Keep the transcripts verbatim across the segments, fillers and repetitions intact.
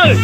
Jotono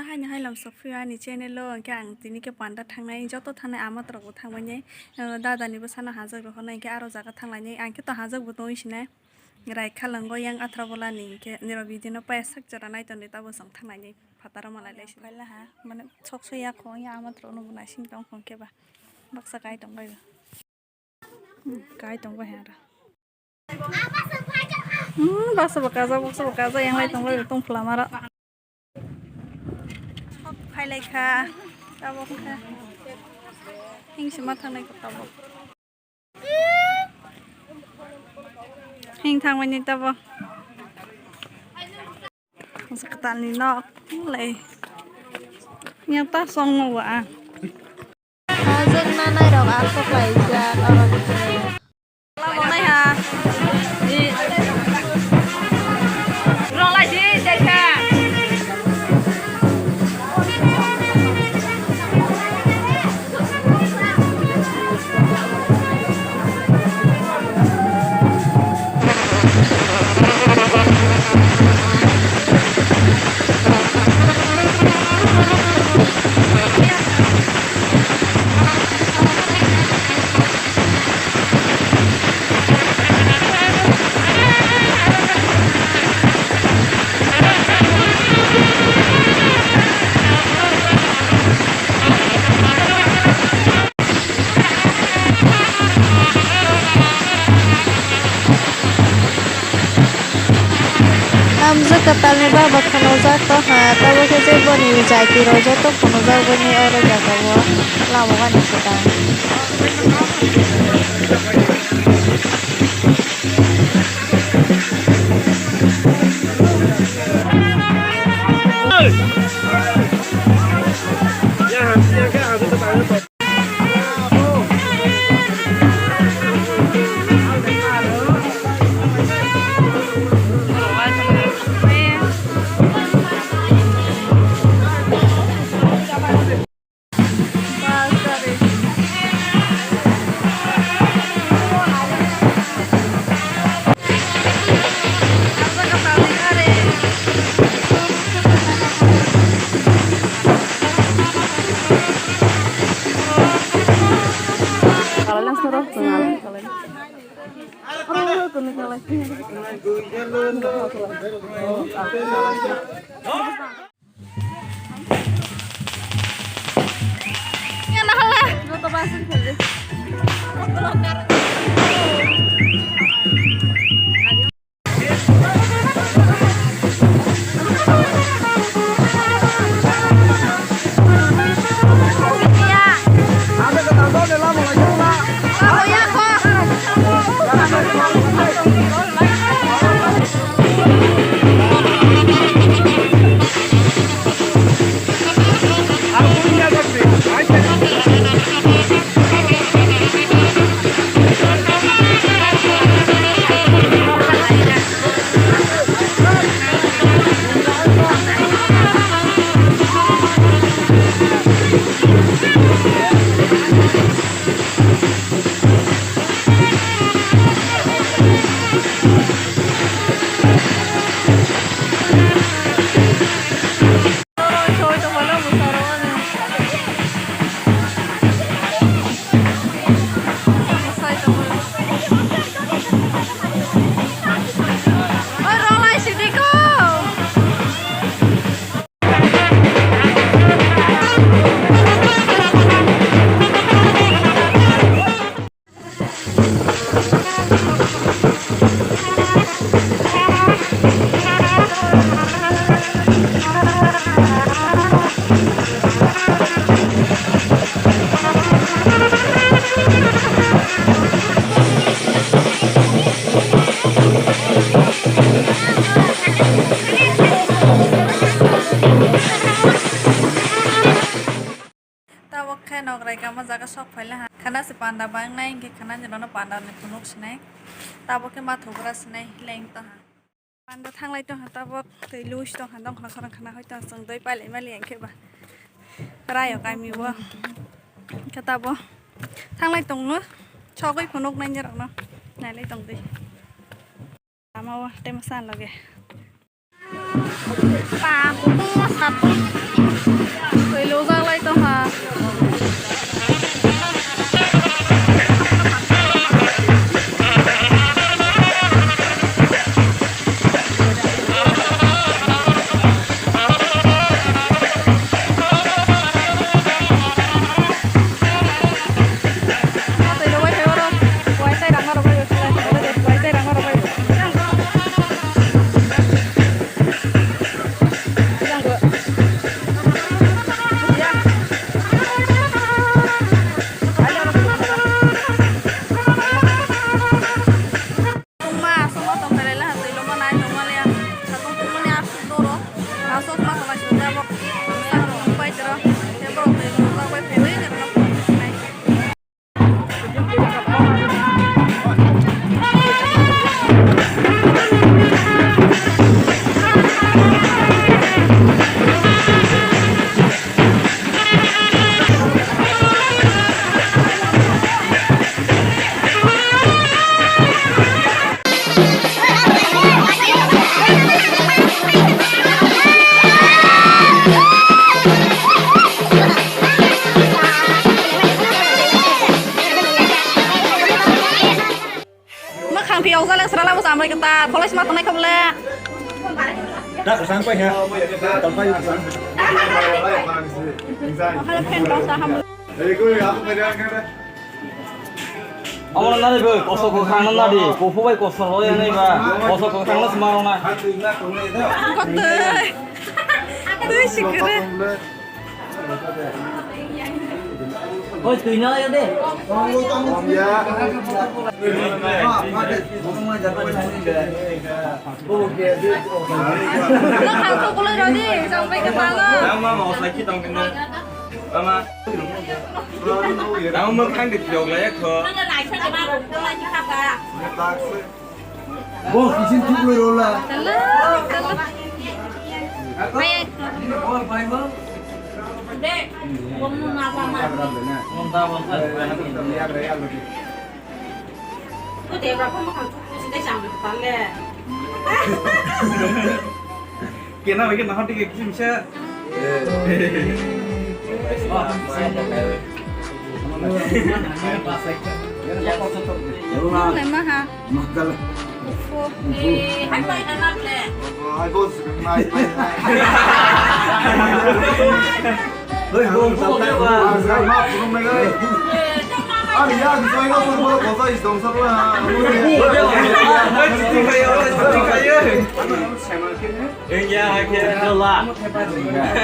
haino hailom sokphio ani channel o, hwnkhe ang tini khe panda thangnai, joto thangnai amatrok bo thangmani, eh, dada ni bwsano hajak rw hwnwi, hwnkhe aro jaga thanglainai, ang khe to hajak bo tongwi sinai, rai khalango yang athra bolani, hwnkhe nirok video no paya sak jora nai tongdi, tabo chwng thanglainai phataro malai lai sinai. Khaila ha, mane sok soya kho, ya amatrok no bo naising tong kho, hwnkhe ba baksa kai tong bai ba. Hmm, kai tong bai ha aro. Hmm, baksa bo kajak, baksa bo kajak, yang lai tong lai tong phla maro. Sok phai lai kha, tabok kha. Hing se ma thang lai kha tabok. Hing thang bai ni tabok. Kwtal ni nok lai. Yang ta song no wa. Hajak nanai rok aswk laijak oro. Lamang nai ha. Rong lai di, jai kha. Amjwk kwtalni baba phunukjak tongkha, tabukhe je boni jaitirok joto phunukjak bini oro jagao lama gani swkang. Tabuk khe nograi kamo jaga sok phaila ha. Khana se panda bangnai, hwnkhe khana ni nono panda ni phunuk sinai. Tabok khe ma thugra sinai, hilaini tongha. Panda thanglai tongha, tabok twi luis tongha, dongkhna khorang khana hoi tong, chwng doi pailai mali hwnkhe ba. Rayo kami o. Hwnkhe tabo thanglai tongno, sogwi phunuk nai ni rokno. Nailai tong di. Lama o tei masa loge. Pa, kutung ma sat. Twi lujak lai tongha. Tongma aswk ma tong khe laila ha twi loma nai tongma le ang sakong tongmani aswk doro aswk ma tong naising tabok sakong pai tero tei borok twi loma bai phaiwi nai. Mwkhang phiyok jale srala bo chambai kwtal, police ma tongnai kha bole. Da kwchang pai ha. Tal pai kwchang. Okhale fan rok sa ham. Amo nani bo koso kwkhwrang no nadi, kuphur bai koso rw ya nai ba, koso kwkhwrang no sma rw na. Ang kotoi. Twi sikire. Oi, twi na ya de. Mwkhang kukuloi rw di, chambai kwtal no. Mama. Tamo mwkhang de phiyok lai kho. Bo kisin thik loi rola. Tala, tala. Maya. De, bomu na ba ma. Monta, monta. Kena lagi nah dik kisim se. Lema ha. Makal. Ufo. Eh, hai pai na le. Hai bos, hai, hai, hai. Oi, hang, sampai. Ar ya, di sana pun boleh kota is dong satu lah. Iya, oke.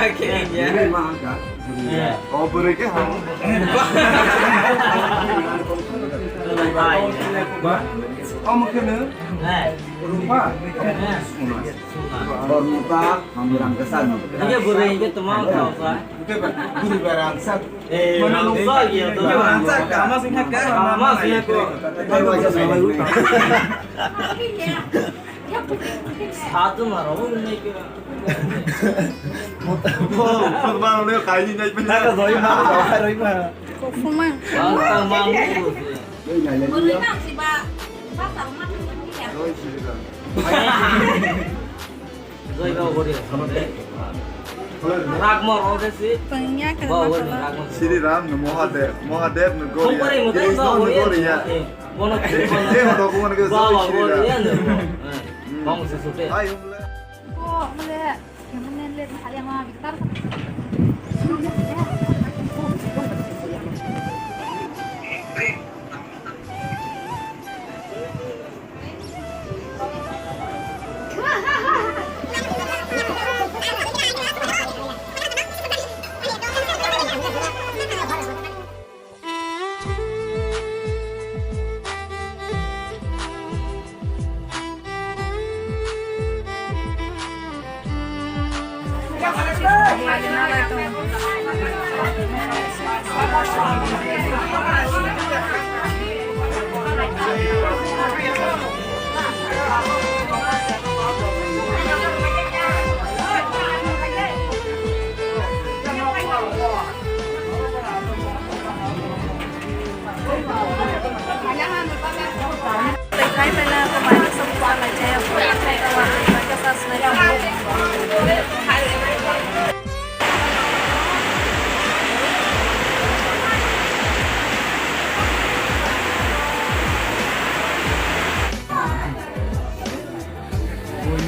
Oke, iya. Oh, boleh ke hang. Oh, mungkin. Rupa. Bormuta, hamrang kesan. Iya, boleh, iya, teman, kau, Pak. Itu, Pak. Guru barangsak. Eh, mana lupa, iya, tuh. Barangsak, kamu singkat, kan? Kamu singkat, tuh. Kamu singkat, tuh. Satu maro, ini ke. Khutbah udah kaini naik benar. Kofuma. Bang, bang, bang. Boleh nang si ba, ba sama ni ya. Joi ba gori, sama de. Ragmor ode si. Pengnya ke ba gori, masalah. Ragmor. Shri Ram no Mahadev, Mahadev no Goria. Kompare mo Krishna no Goria. Mono Dev hoto ko mane ke Jai Shri Ram. Bang se sute. Hai humle. Oh, mane, mane le hariya ma bitar.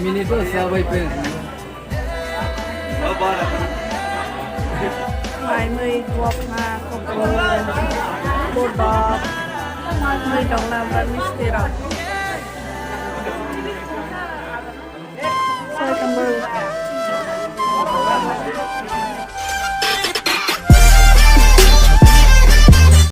Minute o sa bai pen. Mai mui wok na, kokoro, bodol, mui dong na, ba misti rok. Soi tambah.